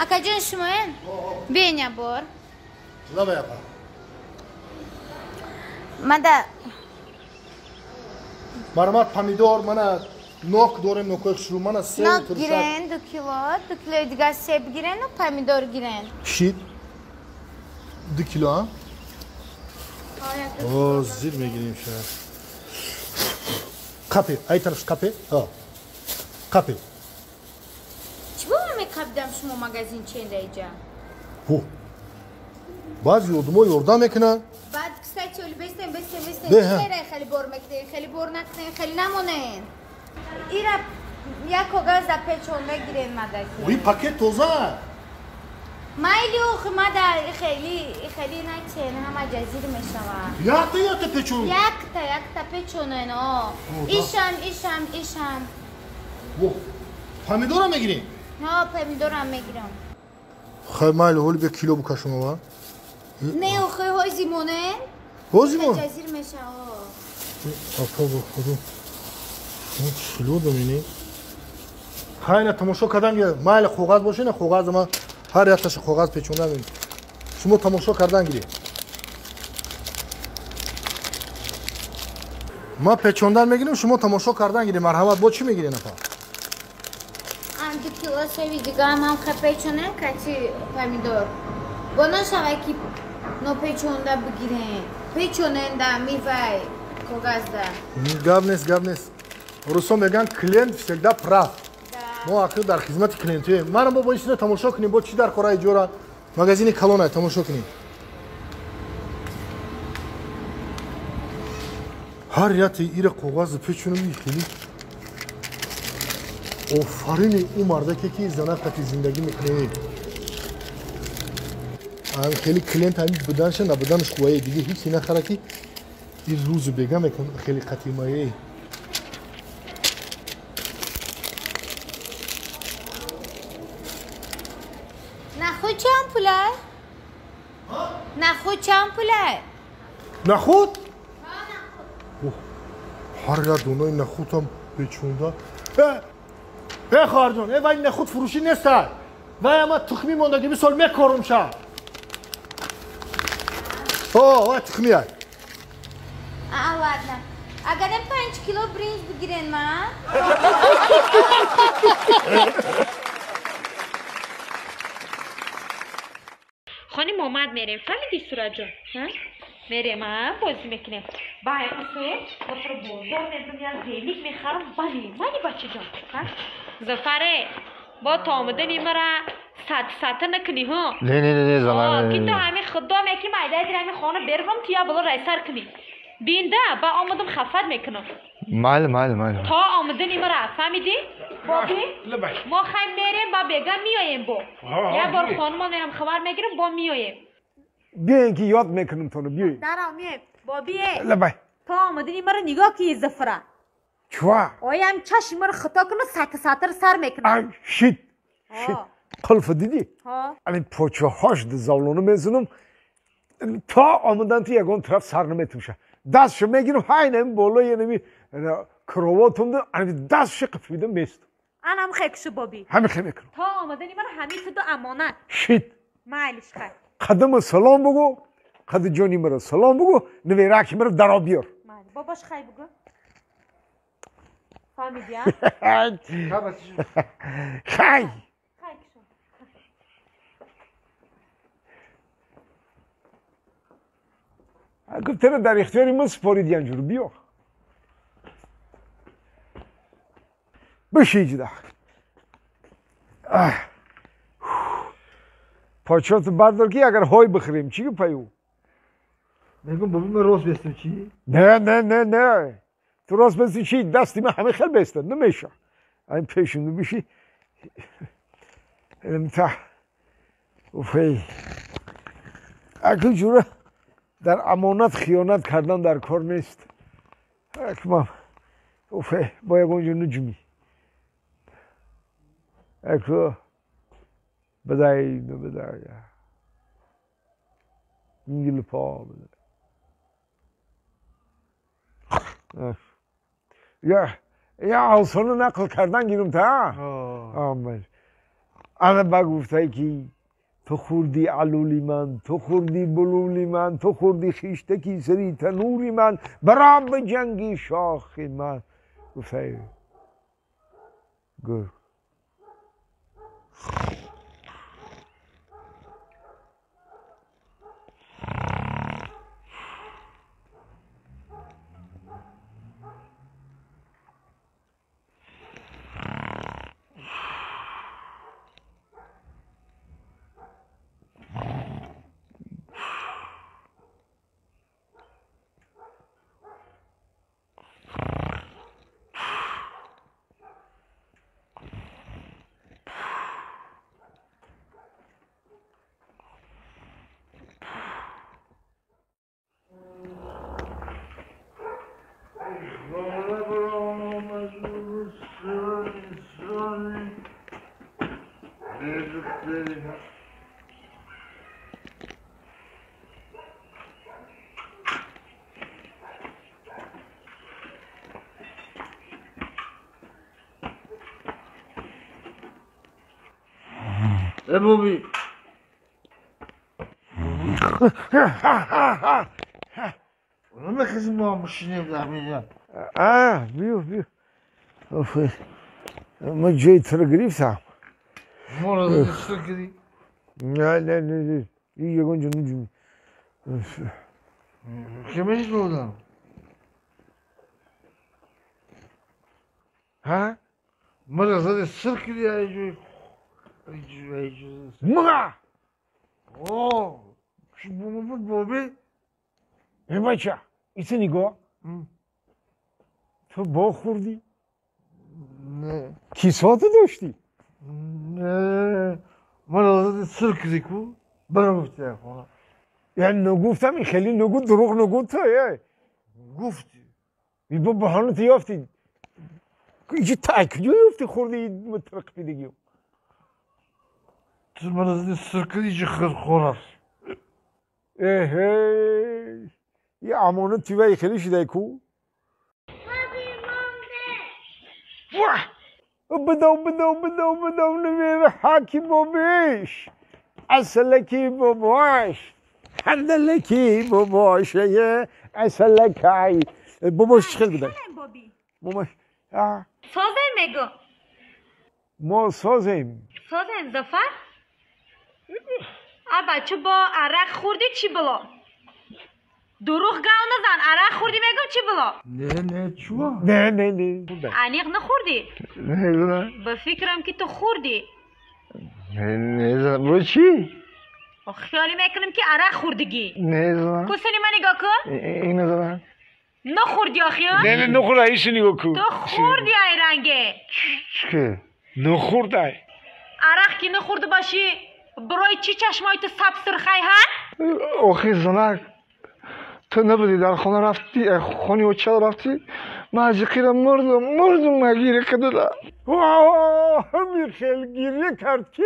Акаҷон шумоен? Беня бор. Лабай апа. Мада мармат помидор, мана нок дорем, нокои хушрӯ, мана себ. Нок гирен 2 кило, 2 килои дигар себ гирену помидор гирен. Шид 2 кило, а? О, зир мегирем шояд. Қапе, ай тарафш қапе? Ҳа. Қапе. Чӣ бо ман мекапидам шумо магазин ченда иҷа? Ҳо. Баъзи одамҳо ёрдам мекунанд. Баъд, кстати, оли бестен, бестен, бестен. Чера хеле бор мекунен, хеле бор накунен, хеле намонен. Ира як коғаз да печон мегирен магазин. Ои пакет тоза. Майли охи мада хеле хеле начен, ҳама ҷазир мешавад. Якта якта печон. Якта якта печонен, о. Ишам, ишам, ишам. Во. Помидорам мегирем? Ҳа, помидорам мегирам. Хай майли, ҳоли бия кило букашам ава. Не, охи ҳози монен. Ҳози мон? Ҷазир мешавад. Апа бо худо. Кило домини. Хай на тамошо кардан гир. Майли коғаз боше, на коғаз ман ҳар якташа коғаз печонда мебинем. Шумо тамошо кардан гиред. Ман печондан мегирам, шумо тамошо кардан гиред. Марҳамат, бо чӣ мегиред апа? Ан 2 кило себи дигаам ҳам печонем, кати помидор. Бо нашавай ки нопечонда бигирем. Печоненда мивай коғазда. Гап нест, гап нест. Русо мегӯянд клиент всегда прав. Мо ақл дар хизмати клиентуем. Манам бо ин чиза тамошо кунем, бо чӣ дар кора иҷора. Магазини калона тамошо кунем. Ҳар яте ира коғаз печонам хеле. Офарини ӯ мардаке ки занак қати зиндагӣ мекунем. Ам хеле клиент ҳамин буданша набуданаш хубае, диге ҳеҷ нахара ки ин рӯзу бега мекун хеле қатимае. Нахуд чанд пулай? Нахуд чанд пулай? Нахуд? Ҳар як донаи нахудам печонда. Э хоҳарҷон, э вай нахуд фурӯшӣ неста. Вай ама тухмӣ мондаги мисол мекорум ша. О, вай тухмӣ ай. А, ладно. Агарем 5 кило бринҷ бигирен ман? Хони момад мерем, фаҳмидӣ Сураҷон? Мерем, бозӣ мекунем. Бай усул, бохро бозор мебарам, як велик мехарам, бале, мани бачаҷон. Зафаре, бо то омадани мара сат-сата накунӣ, ҳо? Не, не, не, зала. Ки то ҳамин худо меки майдаи дир ҳамин хона бервам, ту як боло райсар кунӣ. Бинда, ба омадам хафат мекунам. Майли, майли, майли. То омадани мара, фаҳмидӣ? Боби? Мо хай мерем, ба бега меоем бо. Як бор хонумон мерам хабар мегирам, бо меоем. Биёен ки ёд мекунам тоно, биёен. Дарав меоем. Бобие. Лабай. То омадани мара нигоҳ ки Зафара. Чва? Оям чашми мара хато куна, сатр-сатр сар мекунам. Ай, шит. Шит. Қулф дидӣ? Ҳа. Ами почаҳош завлону мезунам. То омадан ту ягон тараф сар наметумша. Дастшо мегирам, ҳай нами болои нами кровотумда, ами дастшо қифидам месту. Анам хекшу боби. Ҳами хе мекунам. То омадани мара ҳамин туду амонат. Шит. Майлиш хай. Қадама салом бугу, қади ҷони мара салом бугу, навираки мара даро биёр. Майли. Бобош хай бугу. Фаҳмидӣ, а? Хай. Хай кишо. Гуфт тара дар ихтиёри ман супорид янҷур биё. Биши иҷда. Почоту бардор ки агар ҳой бихӯрем, чӣ гапаю? Мегӯм боби ман рост бестам чӣ? Не, не, не, не. Ту рост бести чӣ? Дасти ман ҳама хел беста, намеша. Айн пешунду биши. Та. Уфей. Акл ҷура дар амонат хиёнат кардан дар кор нест. Акмам. Уфей, бо ягон ҷо нуҷмӣ. Аку бадай, бадай. Ингил па бадай. Я, я осону нақл кардан гирум та. Амин. ана ба гуфтай ки ту хӯрди алули ман, ту хӯрди булули ман, ту хӯрди хиштаки сари танури ман, баро ба ҷанги шохи ман. Гуфтай гург. بابی اونم کسی ما ماشینیم در میگن. بیو بیو ما جای تو رو گرفتم. ما رو چطور کردی؟ نه نه نه این یگان جنون جون که میشه بودم؟ ها؟ ما رو زده سر کردی ای جوی ما اوه چی بود بابی؟ ای بچه ایسه نگاه تو با خوردی؟ نه. کیساتو داشتی؟ نه من زده سر کردی کو برم گفتی خونه. یعنی نگفتم این خیلی نگو دروغ نگو تو گفتی با بهانه یافتی اینجا تکیو یافتی خوردی مترق بیدگی تو من زده سر کردی چه خورم. اه یه امانت تیوه خیلی شده کو بدو بدو بدو بدو نمیره حاکی بابیش اصلکی باباش حندلکی باباش اصلکی باباش خیلی بده باباش سازم میگو ما سازیم سازم زفر بچه با عرق خوردی چی بلا؟ دروغ گاو نزن عرق خوردی میگم چی بلا؟ نه نه چوا؟ نه نه نه انیق نخوردی؟ نه نه به فکرم که تو خوردی. نه نه برو چی؟ خیالی میکنم که عرق خوردگی. نه نه کسانی من نگاه کن؟ این نه نخوردی آخی؟ نه نه نخورد ایش نگاه کن. تو خوردی ای رنگه. چه؟ نخورد ای. عرق که نخورده باشی برای چی چشمای تو سب سرخی ها؟ آخی زنک تو نبودی در خانه رفتی خانه و چرا رفتی؟ من از قیرم مردم من گیره کردم. واه همین خیلی گیره کرد کی؟